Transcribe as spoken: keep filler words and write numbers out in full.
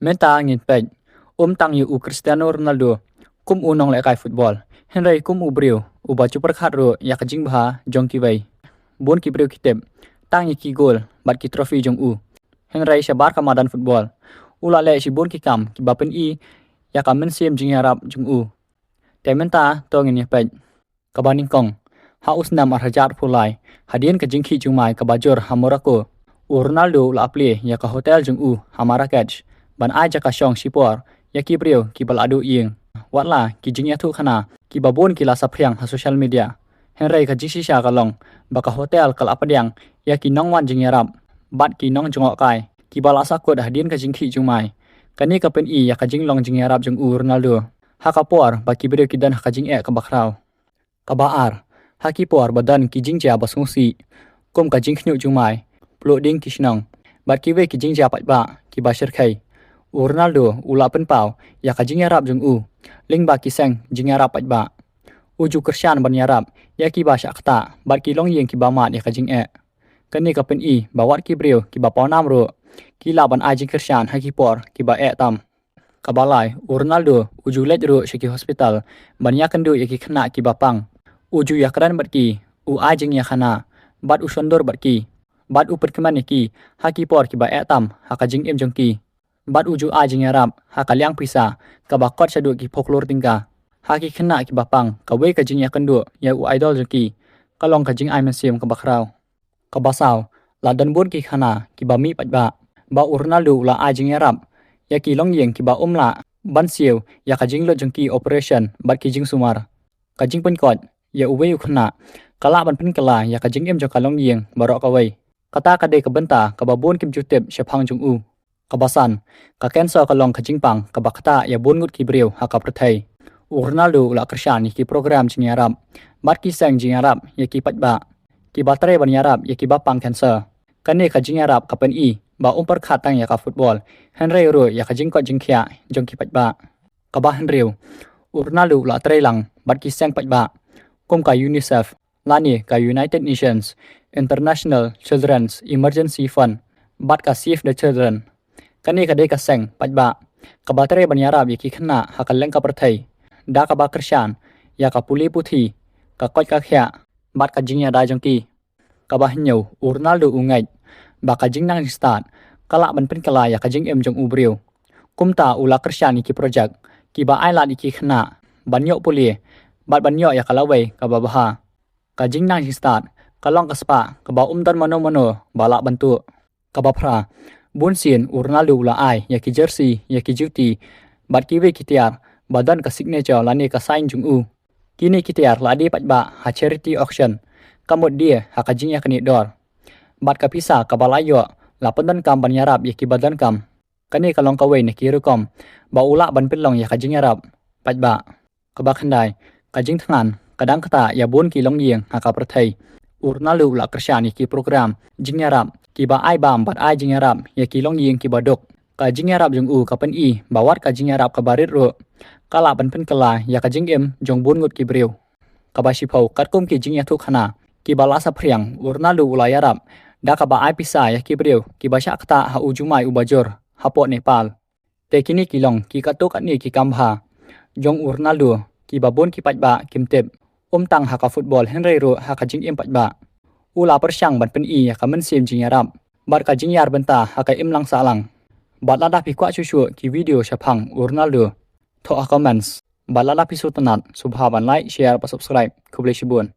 Mynta ngin peit, um tang ïa u Cristiano Ronaldo kum u nonglehkai football, hynrei kum u briew uba ju pyrkhat ruh ïa ka jingbha jong kiwei. Bun ki briew ki tip tang ïa ki goal bad ki trophy jong u, hynrei shabar ka madan football u la leh shibun ki kam kiba pyni ïa ka mynsiem jingïarap jong u. Te mynta to ngin ïa peit. Kaba nyngkong, ha u snem ar hajar arphew lai, hadien ka jingkhih jingmai kaba jur ha Morocco, u Ronaldo u la plie ïa ka hotel jong u ha Marrakech ban ai jaka shong shipor ïa ki briew kiba la duh ïing. Watla ki jingïathuhkhana kiba bun ki la saphriang ha social media, hynrei ka jingshisha ka long ba ka hotel ka la pdiang ïa ki nongwan jingïarap bad ki nongjngohkai kiba la sahkut hadien ka jingkhih jingmai. Kane ka pyni ïa ka jinglong jingïarap jong u Ronaldo ha ka por ba ki briew ki don ha ka jingeh kaba khraw. Kaba ar, ha ki por ba don ki jingjia ba sngewsih, kum ka jingkhñiuh jingmai, pluh ding ki shnong bad kiwei ki jingjia paidbah kiba shyrkhei, u Ronaldo u la pynpaw ïa ka jingïarap jong u lyngba ki seng jingïarap paidbah. U ju kyrshan ban ïarap ïa kiba shah ktah bad ki longïing kiba mad ïa ka jingeh. Kane ka pyni ba wat ki briew kiba pawnam ruh ki lah ban ai jingkyrshan ha ki por kiba eh tam. Kaba lai, u Ronaldo u ju leit ruh sha ki hospital ban ïakynduh ïa ki khynnah kiba pang. U ju ïakren bad ki, u ai jingïakhana bad u shondur bad ki, bad u pynkmen ïa ki ha ki por kiba eh tam ha ka jingim jong ki. Bad u ju ai jingïarap ha ka liang pisa kaba kot shaduh ki phew klur tyngka ha ki khynnah kiba pang. Kawei ka jingïakynduh ïa u idol jong ki ka long ka jingai mynsiem kaba khraw. Kaba saw, la don bun ki khana kiba mih paidbah ba u Ronaldo u la ai jingïarap ïa ki longïing kiba um lah ban siew ïa ka jinglut jong ki operation bad ki jingsumar. Ka jingpynkoit ïa uwei u khynnah ka lah ban pynkylla ïa ka jingim jong ka longïing baroh kawei. Kata ka dei ka bynta kaba bun kim ju tip shaphang jong u. Kaba san, ka cancer ka long ka jingpang kaba ktah ïa bun ngut ki briew ha ka pyrthei. U Ronaldo u la kyrshan ïa ki program jingïarap bad ki seng jingïarap ïa ki paidbah kiba trei ban ïarap ïa kiba pang cancer. Kane ka jingïarap ka pyni ba um pyrkhat tang ïa ka football, hynrei ruh ïa ka jingkoit jingkhiah jong ki paidbah. Kaba hynriew, u Ronaldo u la trei lang bad ki seng paidbah kum ka UNICEF lane ka United Nations International Children's Emergency Fund bad ka Save the Children. Kane ka dei ka seng paidbah kaba trei ban ïarap ïa ki khynnah ha kylleng ka pyrthei da kaba kyrshan ïa ka pule puthi, ka koit ka khiah bad ka jingïada jong ki. Kaba hynñiew, u Ronaldo u ngeit ba ka jingnang jingstad ka lah ban pynkylla ïa ka jingim jong u briew. Kumta u la kyrshan ïa ki projek kiba ai lad ïa ki khynnah ban ïoh pule bad ban ïoh ïa ka lawei kaba bha. Ka jingnang jingstad ka long ka spah kaba um don mano mano ba lah ban tuh. Kaba phra, bun sien u Ronaldo u la ai ïa ki jersey, ïa ki juti bad kiwei ki tiar ba don ka signature lane ka sign jong u. Kine ki tiar la die paidbah ha charity auction, ka mut die ha ka jingïaknieh dor. Bad ka pisa kaba la ïoh la pyndonkam ban ïarap ïa kiba donkam. Kane ka long kawei na ki rukom ba u lah ban pynlong ïa ka jingïarap paidbah. Kaba khyndai, ka jingthngan ka dang ktah ïa bun ki longïing ha ka pyrthei. U Ronaldo u la kyrshan ïa ki program jingïarap kiba ai bam bad ai jingïarap ïa ki longïing kiba duk. Ka jingïarap jong u ka pyni ba wat ka jingïarap kaba rit ruh ka lah ban pynkylla ïa ka jingim jong bun ngut ki briew. Kaba shiphew, katkum ki jingïathuhkhana kiba la saphriang, u Ronaldo u la ïarap da kaba ai pisa ïa ki briew kiba shah ktah ha u jumai uba jur hapoh Nepal. Te kine ki long ki katto katne ki kam bha jong u Ronaldo kiba bun ki paidbah kim tip, um tang ha ka football hynrei ruh ha ka jingim paidbah. U la pyrshang ban pyni ïa ka mynsiem jingïarap bad ka jingïar bynta ha ka imlang sahlang. Bad lada phi kwah shuh shuh ki video shaphang u Ronaldo, thoh ha comments. Bad lada phi sngewtynnat, sngewbha ban like, share bad subscribe. Khublei shibun.